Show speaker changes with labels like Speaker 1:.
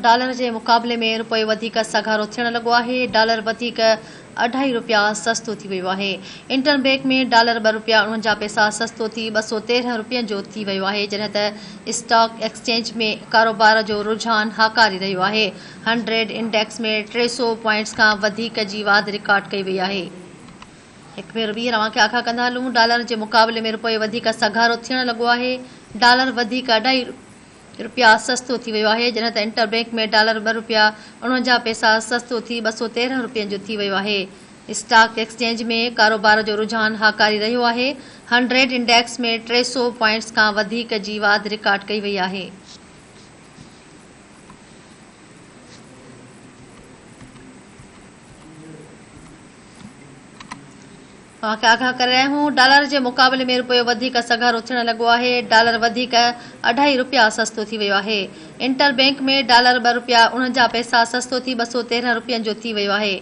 Speaker 1: Dollar جي مقابلي ۾ رپيو وڌيڪ سگهارو ٿيڻ لڳو آهي، ڊالر وڌيڪ اڍائي رپيا سستو ٿي ويو آهي. انٽر بئنڪ ۾ ڊالر ٻه رپيا 49 پئسا سستو ٿي 213 رپين جو ٿي ويو آهي، جڏهن ته اسٽاڪ ايڪسچينج ۾ ڪاروبار جو رجحان هاڪاري رهيو آهي، هنڊريڊ انڊيڪس ۾ 300 پوائنٽس کان وڌيڪ جي واڌ رڪارڊ ڪئي وئي آهي. هڪ ڀيرو ٻيهر اوهان کي آگاهه ڪندا هلون، ڊالر جي مقابلي ۾ رپيو وڌيڪ سگهارو ٿيڻ لڳو آهي، ڊالر وڌيڪ اڍائي رپيا سستو ٿي ويو آهي، جڏهن ته انٽر بئنڪ ۾ ڊالر ٻه رپيا 49 پئسا سستو ٿي 213 رپين جو ٿي ويو آهي. اسٽاڪ ايڪسچينج ۾ ڪاروبار جو رجحان هاڪاري رهيو آهي، هنڊريڊ انڊيڪس ۾ 300 پوائنٽس کان وڌيڪ جي واڌ رڪارڊ ڪئي وئي آهي. اوهان کي آگاهه ڪري رهيا آهيون ڊالر جي مقابلي ۾ رپيو وڌيڪ سگهارو ٿيڻ لڳو آهي، ڊالر وڌيڪ اڍائي رپيا سستو ٿي ويو آهي، انٽر بئنڪ ۾ ڊالر ٻه رپيا 49 پئسا سستو ٿي 213 رپين جو ٿي ويو آهي،